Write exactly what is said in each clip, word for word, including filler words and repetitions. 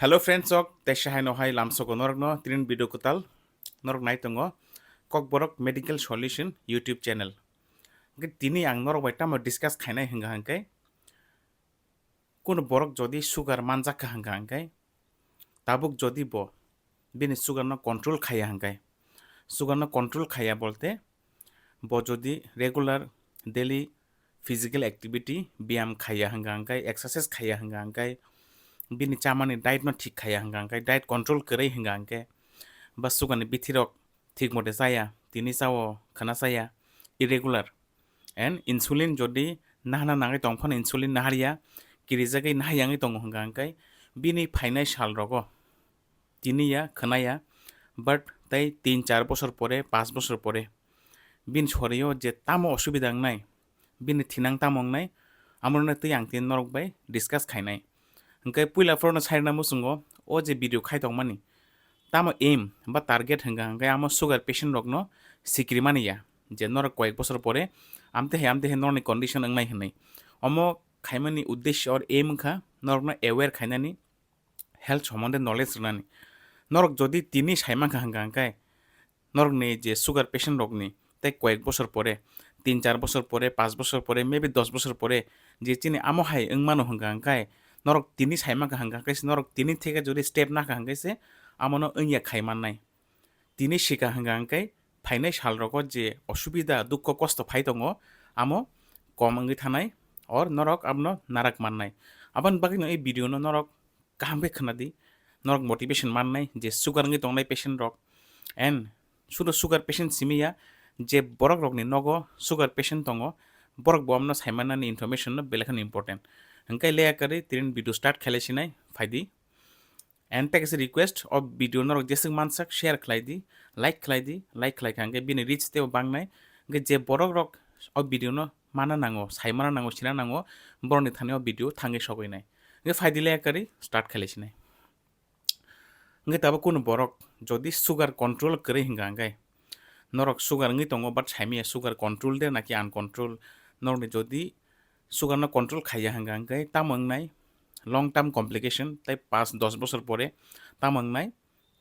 Hello friends rok, teisa hai no hai lamsogo norok no tinin video kwtal norok nai tongo Kokborok Medical Solution YouTube channel. Hwnkhe tini ang norok bai tamo discuss khainai hwnga hwnkhe, kunu borok jodi sugar manjak kha hwnga hwnkhe, tabuk jodi bo bini sugar no control khaiya hwnkhe, sugar no control khaiya bolte bo jodi regular daily physical activity, biyam khaiya hwnga hwnkhe, exercise khaiya hwnga hwnkhe, bini chamani diet no thik khaiya hwnga hwnkhe, diet control kwrwi hwnga hwnkhe, ba sugar ni bithi rok thik mote chaya, tini chao khwna chaya, irregular. And insulin jodi nahana nangwi tong phano insulin naharya, kirijagwi nahayangwi tongo hwnga hwnkhe, bini phainai sal rogo tini ya, khwna ya, but tei tin char bosor pore, panch bosor pore bini sorio je tamo osubida wngnai, bini thinang tamo wngnai, amorno tei ang tini norok bai discuss khainai. Hwnkhe puila phorono sairwna muchungo o je video khai tongmani, tamo aim ba target hwnga hwnkhe amo sugar patient rokno sikrimani ya, je norok koyek bosor pore amte hai amte hai norokni condition wngnai hwnwi. Omo khaimani uddesho or aim wngkha norokno aware khainani, health somonde knowledge rwnani. Norok jodi tini saimankha hwnga hwnkhe, norokni je sugar patient rokni tei koyek bosor pore, tin char bosor pore, panch bosor pore, maybe dos bosor pore je chini amo hai wngmano hwnga hwnkhe, norok tini saimankha hwnga hwnkhe se norok tini theke jodi step nakha hwnkhe se amono wngya khai mannai. Tini sika hwnga hwnkhe phainai sal rogo je osubida, dukho, kosto phai tongo, amo kom wngwi thanai, or norok abono narak mannai. Aboni bagwino ei video no norok kaham khe khwna di, norok motivation mannai je sugar wngwi tongnai patient rok, and sudo sugar patient simi ya, je borok rokni nogo sugar patient tongo, borok bo amno saimannani information no belai kheno important. Hwnkhe leya kwrwi tinin video start khailai sinai, phaidi. And tei kaisa request, o video norok jeswk mansak share khlai di, like khlai di, like khlai kha hwnkhe bini reach teibo bangnai. Hwnkhe je borok rok o video no mana nango, saimana nango, sina nango, borokni thani o video thangwi sogwi nai. Hwnkhe phaidi leya kwrwi start khailai sinai. Hwnkhe tabuk kunu borok jodi sugar control kwrwi hwnga hwnkhe, norok sugar wngwi tongo but saimaya sugar control de naki uncontrol, norokni jodi sugar no control khaiya hwnga hwnkhe tamo wngnai, long term complication tei panch dos bosor pore tamo wngnai,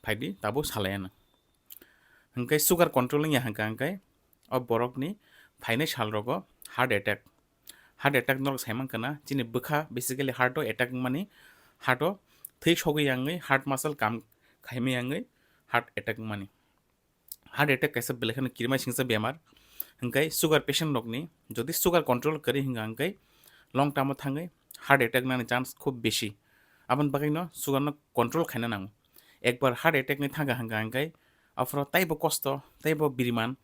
phaidi tabuk salaiano. Hwnkhe sugar control wngya hwnka hwnkhe o borokni phainai sal rogo heart attack. Heart attack norok saimankha na, chini bwkha basically heart o attack wngmani, heart o thwi sogwi yangwi, heart muscle kam khaimai yangwi heart attack wngmani. Heart attack kaisa belai kheno kirima singsa bemar. Hwnkhe sugar patient rokni jodi sugar control kwrwi hwnka hwnkhe long term o thangwi heart attack nani chance khub besi. Aboni bagwino sugar no control khaina nango. Ekbar heart attack ni thangkha hwnka hwnkhe aphuru taibo kosto, taibo biriman,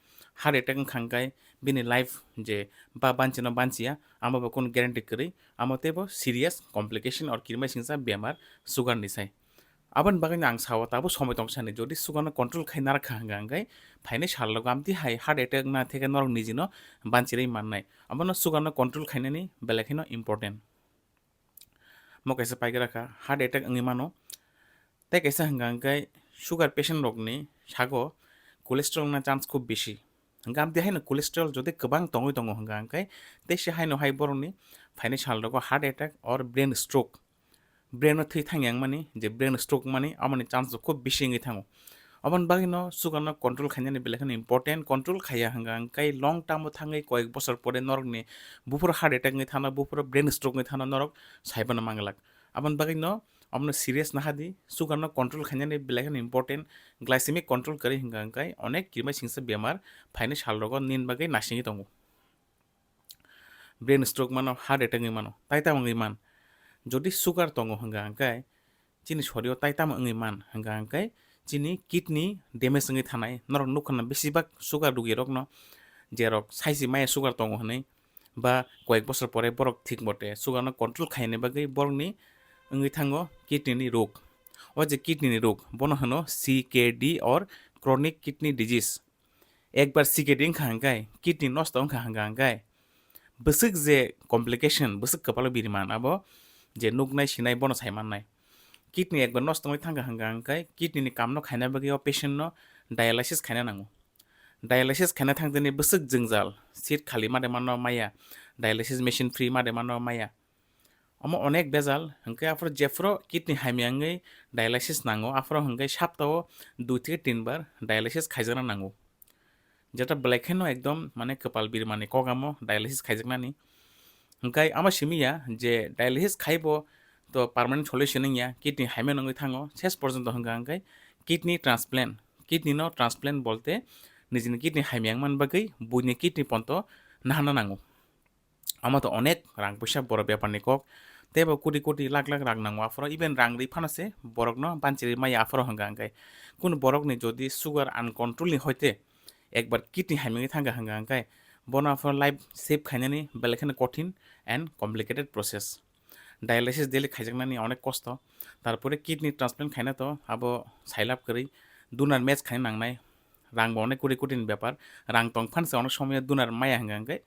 heart attack wngkha hwnkhe bini life je ba banchino banchiya, amo bo kunu guarantee kwrwi, amo teibo serious complication or kirima singsa bemar sugar ni sai. Aboni bagwino ang sao tabuk somoi tong sani, jodi sugar no control khai narakha hwnka hwnkhe phainai sal rogo amtwi hai heart attack na theke norok nijino banchirwi mannai. Abono sugar no control khainani belai kheno important. Mo kaisa paigra kha, heart attack wngwi mano. Tei kaisa hwnka hwnkhe sugar patient rokni sago cholesterol na chance khub bisi. Hwnkhe amtwi haino cholesterol jodi kwbang tongwi tongo hwnka hwnkhe, tei se haino hai borokni phainai sal rogo heart attack or brain stroke, brain o thwi thang yang mani, je brain stroke mani, amoni chance rok khub bisi wngwi thango. Aboni bagwino sugar no control khainani belai kheno important, control khaiya hwnka hwnkhe long term o thangwi koyek bosor pore norokni buphuru heart attack wngwi thano, buphuru brain stroke wngwi thano norok saibana manglak. Aboni bagwino abono serious nahadi, sugar no control khainani belai kheno important, glycemic control kwrwi hwnka hwnkhe onek kirima singsa bemar phainai sal rogo nini bagwi nasingwi tongo. Brain stroke mano, heart attack wngwi mano, tai tamo wngwi man. Jodi sugar tongo hwnka hwnkhe chini sorio tai tamo wngwi man hwnka hwnkhe chini kidney damage wngwi thanai. Norok nukha na besibak sugar rugi rokno, je rok saisi maya sugar tongo hwnwi ba koyek bosor pore borok thik mote sugar no control khaina bagwi borokni wngwi thango kidney ni rog. O je kidney ni rog bono hwno C K D or chronic kidney disease. Ekbar C K D wngkha hwnkhe, kidney nosto wngkha hwnka hwnkhe, bwswk je complication, bwswk kwpalo biriman abo je nuknai sinai bono sai mannai. Kidney ekbar nosto wngwi thangkha hwnka hwnkhe, kidney ni kamno khaina bagwi o patient no dialysis khaina nango. Dialysis khaina thangtini bwswk jwngjal, seat khali made mano maya, dialysis machine free made mano maya. Omo onek bejal, hwnkhe aphuru jephuru kidney hamya wngwi dialysis nango, aphuru hwnkhe saptao dui theke tin bar dialysis khaijakna nango. Jeta belai kheno ekdom mane kwpal birmani kok amo dialysis khaijaknani. Hwnkhe amo simi ya je dialysis khaibo to permanent solution wngya, kidney hamya wngwi thango, ses porjonto hwnkha hwnkhe kidney transplant. Kidney no transplant bolte nijini kidney hamya wngmani bagwi buini kidney ponto nahana nango. Omo to onek rang puisa borok bepar ni kok, teibo koti koti lakh lakh rang nango aphuru, even rang ri phano se borok no banchiri maya aphuru hwnkha hwnkhe. Kunu borok ni jodi sugar uncontrol ni hoite ekbar kidney hamya wngwi thangkha hwnkha hwnkhe, bono aphuru life save khainani belai kheno kothin and complicated process. Dialysis daily khaijaknani onek kosto, tarpore kidney transplant khaina to abo sailap kwrwi, donor match khaina nangnai, rang bo onek koti koti ni bepar, rang tong phan se onek somoy donor maya hwnkha hwnkhe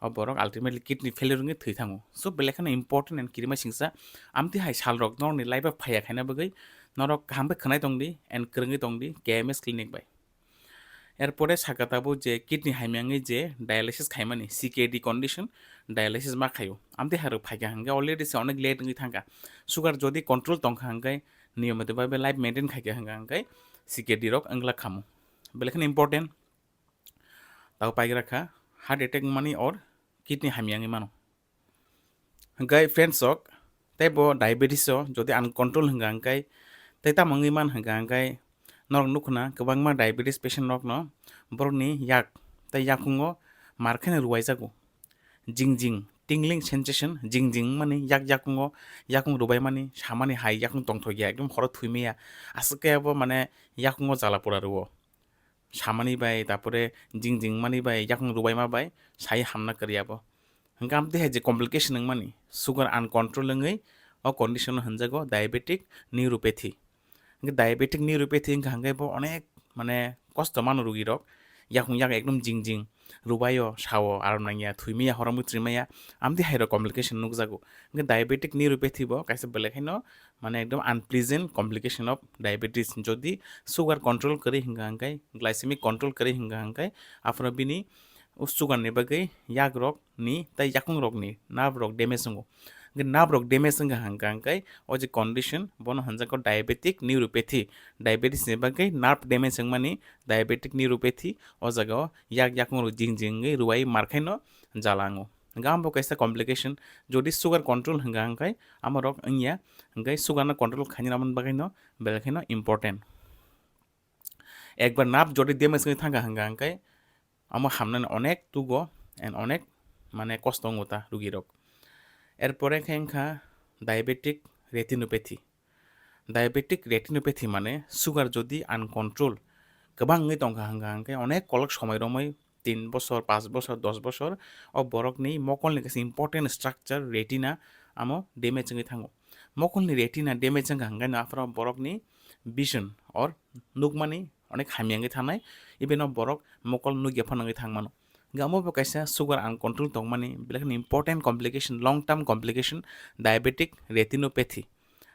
o borok ultimately kidney failure wngwi thwi thango. So belai kheno important and kirima singsa, amtwi hai sal rok norokni life o phaiya khaina bagwi norok kaham khe khwnai tongdi and kwrwngwi tongdi K M S clinic bai. Erpore saka tabuk je kidney hamya wngwi je dialysis khaimani C K D condition, dialysis ma khaio. Amtwi hai rok phaikha hwnkhe already se onek late wngwi thangkha. Sugar jodi control tongkha hwnkhe niyomito bhabe life maintain khaikha hwnkha hwnkhe C K D rok wngla khamu. Belai kheno important. Tabo paigra kha heart attack wngmani or kidney hamya wngwi mano. Hwnkhe friends rok, teibo diabetes o jodi uncontrol hwnkha hwnkhe tei tamo wngwi man hwnkha hwnkhe norok nukhuna kwbangma diabetes patient rokno borokni yak tei yakungo mar kheno ruwaijago. Jing jing, tingling sensation, jing jing wngmani, yak yakungo yakung rubaimani, samani hai yakung tongthokya, ekdom horo thwimaya, aswk khe abo mane yakungo jala pora rwo. Samani bai, tarpore jing jing mani bai, yakung rubaima bai, sai hamna kwrwi abo. Hwnkhe amtwi hai je complication wngmani, sugar uncontrol wngwi o condition no hwnjago diabetic neuropathy. Hwnkhe diabetic neuropathy wngkha hwnkhe bo onek mane kosto mano rugi rok, yakung yak ekdom jing jing, rubaio, sao, aram nangya, thwimaya, horomwi trimaya, amtwi hai rok complication nukjago. Hwnkhe diabetic neuropathy bo kaisa belai khaino mane ekdom unpleasant complication of diabetes. Jodi sugar control kwrwi hwnkha hwnkhe, glycemic control kwrwi hwnkha hwnkhe, aphuru bini o sugar ni bagwi yak rok ni tei yakung rok ni nerve rok damage wngo. Hwnkhe nerve rok damage wngkha hwnkha hwnkhe o je condition bono hwnjago diabetic neuropathy. Diabetes ni bagwi nerve damage wngmani diabetic neuropathy, o jaga o yak yakung rok jing jing wngwi ruwai mar khaino jala wngo. Hwnkhe amo bo kaisa complication, jodi sugar control hwnkha hwnkhe amo rok wngya, hwnkhe sugar no control khainani aboni bagwi no belai khaino important. Ekbar nerve jodi damage wngwi thangkha hwnkha hwnkhe amo hamnani onek tugo and onek mane kosto wngo ta rugi rok. Erpore khe wngkha diabetic retinopathy. Diabetic retinopathy mane sugar jodi uncontrol kwbang wngwi tongkha hwnkha hwnkhe onek kolok somoi romwi tin bosor, panch bosor, dos bosor o borokni mokolni kaisa important structure retina amo damage wngwi thango. Mokolni retina damage wngkha hwnkhe no aphuru borokni vision or nukmani onek hamya wngwi thangnai, even o borok mokol nukya phano wngwi thangmano. Hwnkhe omo bo kaisa sugar uncontrol tongmani belai kheno important complication, long term complication, diabetic retinopathy.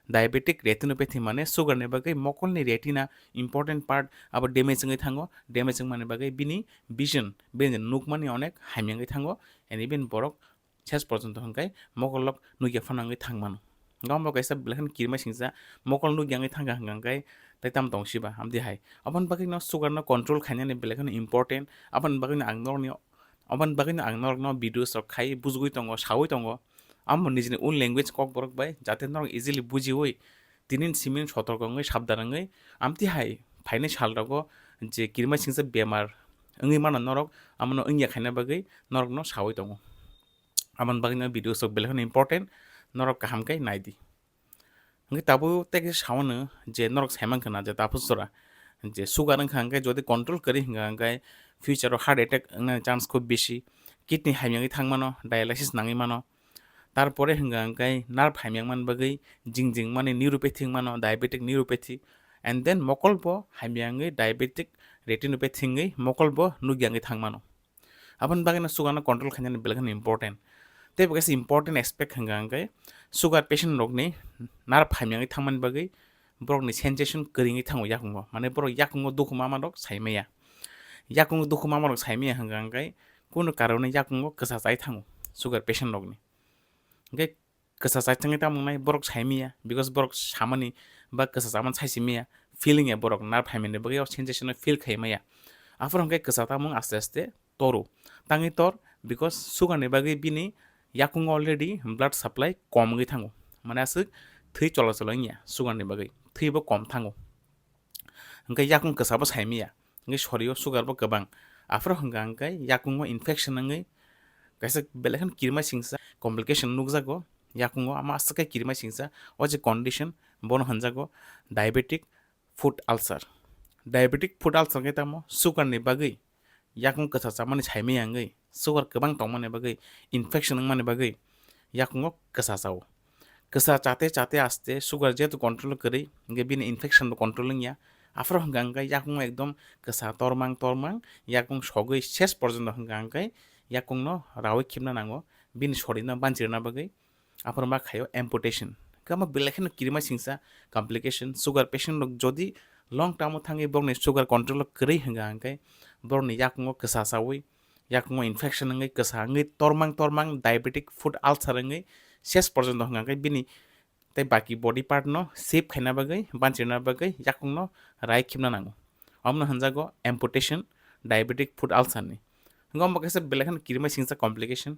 Diabetic retinopathy mane sugar ni bagwi mokolni retina important part abo damage wngwi thango, damage wngmani bagwi bini vision, bini nukmani onek hamya wngwi thango, and even borok ses porjonto hwnkhe mokol rok nukya phano wngwi thangmano. Hwnkhe omo kaisa belai kheno kirima singsa, mokol nukya wngwi thangkha hwnkha hwnkhe tei tamo tong siba amtwi hai. Aboni bagwino sugar no control khainani belai kheno important. Aboni bagwino ang norokni, aboni bagwino ang norokno videos rok khai bujugwi tongo, saui tongo. Amo nijini own language kokborok bai, jate norok easily bujiui tinin simin sotorko wngwi sabdan wngwi amtwi hai phainai sal rogo je kirima singsa bemar wngwi mano norok, amono wngya khaina bagwi norokno saui tongo. Aboni bagwino video sok belai kheno important, norok kaham khe naidi. Hwnkhe tabuk tei khe saono je norok saimankha na je taphusora je sugar wngkha hwnkhe jodi control kwrwi hwnkha hwnkhe future o heart attack wngnani chance khub bisi, kidney hamya wngwi thangmano, dialysis nangwi mano. Tarpore hwnkha hwnkhe nerve hamya wngmani bagwi jing jing mani neuropathy wngmano, diabetic neuropathy, and then mokol bo hamya wngwi diabetic retinopathy wngwi mokol bo nukya wngwi thangmano. Aboni bagwino sugar no control khainani belai kheno important. Tei bo kaisa important aspect hwnkha hwnkhe sugar patient rokni nerve hamya wngwi thangmani bagwi borokni sensation kwrwi wngwi thango yakungo, mane borok yakungo dukhu mama rok saimaya. Yakungo dukhu mama rok saimaya hwnkha hwnkhe kunu karone yakungo kwsa chai thango sugar patient rokni. Hwnkhe kwsa chai thangwi tamo wngnai borok sai maya, because borok samani ba kwsa chamani sai si maya, feeling ya borok nerve phaimani bagwi o sensation no feel khai maya. Aphuru hwnkhe kwsa tamo wng aste aste toro. Tangwi tor, because sugar ni bagwi bini yakung already blood supply kom wngwi thango, mane aswk thwi chola chola wngya sugar ni bagwi, thwi bo kom thango. Hwnkhe yakung kwsa bo sai maya, hwnkhe sorio sugar bo kwbang. Aphuru hwnkha hwnkhe yakungo infection wngwi kaisa belai kheno kirima singsa complication nukjago. Yakungo ama aswk khe kirima singsa, o je condition, bono hwnjago diabetic foot ulcer. Diabetic foot ulcer khe tamo sugar ni bagwi yakung kwsa chamani sai maya wngwi, sugar kwbang tongmani bagwi, infection wngmani bagwi yakungo kwsa chao. Kwsa chate chate aste sugar jehetu control kwrwi, hwnkhe bini infection bo control wngya. Aphuru hwnkha hwnkhe yakungo ekdom kwsa tormang tormang, yakung sogwi ses porjonto hwnkha hwnkhe yakungno rawi khibna nango, bini sorino banchirna bagwi. Aphuru ma khaio amputation. Khe omo belai kheno kirima singsa complication. Sugar patient rok jodi long term o thangwi borokni sugar control o kwrwi hwnkha hwnkhe borokni yakungo kwsa chawi, yakungo infection wngwi, kwsa wngwi, tormang tormang diabetic foot ulcer wngwi ses porjonto hwnkha hwnkhe bini tei baki body part no shape khaina bagwi, banchirna bagwi yakungno rai khibna nango. Omono hwnjago amputation diabetic foot ulcer ni. Hwnkhe omo kaisa belai kheno kirima singsa complication.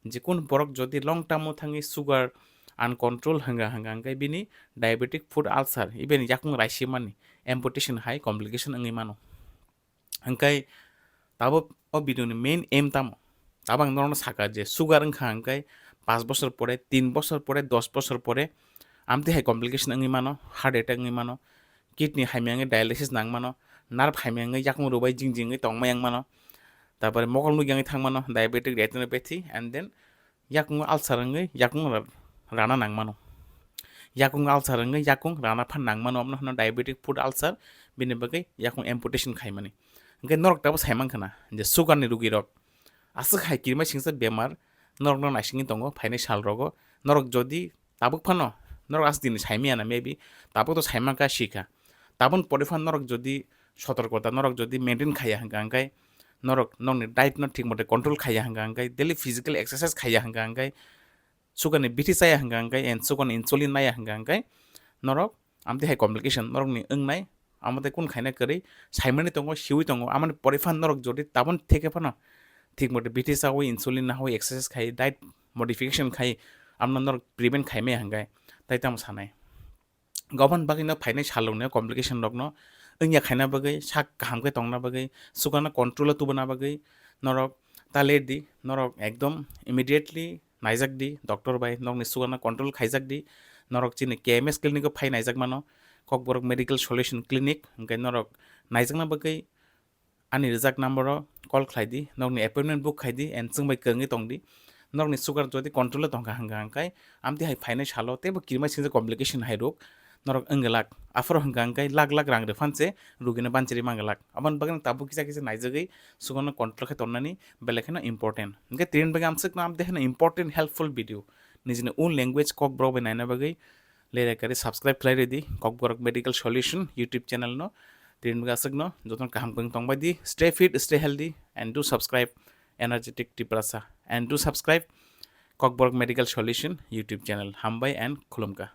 Jikunu borok jodi long term o thangwi sugar uncontrol hwnkha hwnkha hwnkhe bini diabetic foot ulcer, even yakung raisimani, amputation hai complication wngwi mano. Hwnkhe tabuk o video ni main aim tamo? Tabuk ang norokno sakha je sugar wngkha hwnkhe paanch bosor pore, tin bosor pore, dos bosor pore amtwi hai complication wngwi mano, heart attack wngwi mano, kidney hamya wngwi dialysis nang mano, nerve hamya wngwi yakung rwbai jing jing wngwi tongma yang mano, tarpore mokol nukya wngwi thang mano, diabetic retinopathy, and then yakung ulcer wngwi yakung ra-, rana nang mano. Yakung ulcer wngwi yakung rana phan nang mano, omono hwno diabetic foot ulcer, bini bagwi yakung amputation khaimani. Hwnkhe norok tabuk sai mankha na je sugar ni rugi rok aswk hai kirima singsa bemar norokno naisingwi tongo phainai sal rogo. Norok jodi tabuk phano norok aswk dini sai maya na, maybe tabuk to sai mankha, sikha. Tabun pore phano norok jodi sotorkota norok jodi maintain khaiya hwnkha hwnkhe, norok nokni diet no thik mote control khaiya hwnkha hwnkhe, daily physical exercise khaiya hwnkha hwnkhe, sugar ni bithi chaya hwnkha hwnkhe, and sugar ni insulin naiya hwnkha hwnkhe, norok amtwi hai complication norokni wngnai. Amo tei kunu khaina kwrwi saimani tongo, siwi tongo, amoni pore phano norok jodi tabun theke phano thik mote bithi chawi, insulin nahawi, exercise khai, diet modification khai, amno norok prevent khaimaya hwnkhe, tai tamo sanai. Gobon bagwi no phainai salrokni complication rokno wngya khaina bagwi, sak kaham khe tongna bagwi, sugar no control o tubuna bagwi norok ta ler di, norok ekdom immediately naijak di doctor bai, nokni sugar no control khaijak di. Norok chini K M S clinic o phai naijak mano, Kokborok Medical Solution Clinic, hwnkhe norok naijakna bagwi ani rijak number o call khlai di, nokni appointment book khai di, and chwng bai kwrwngwi tong di. Nokni sugar jodi control o tongkha hwnkha hwnkhe, amtwi hai phainai salo teibo kirima singsa complication hai rok norok wngwlak. Aphuru hwnkha hwnkhe lakh lakh rang rwphan se rugino banchiri manglak. Aboni bagwi tabuk kisa kisa naijagwi sugar no control khe tonnani belai kheno important. Hwnkhe tini bagwi amswkno amtwi kheno important helpful video nijini own language Kokborok bai naina bagwi lere kari subscribe khlai ridi Kokborok Medical Solution YouTube channel no. Tini bagwi aswkno jotono kaham kwrwng tongbai di, stay fit, stay healthy, and do subscribe Energetic Tiprasa, and do subscribe Kokborok Medical Solution YouTube channel. Hambai and khulumkha.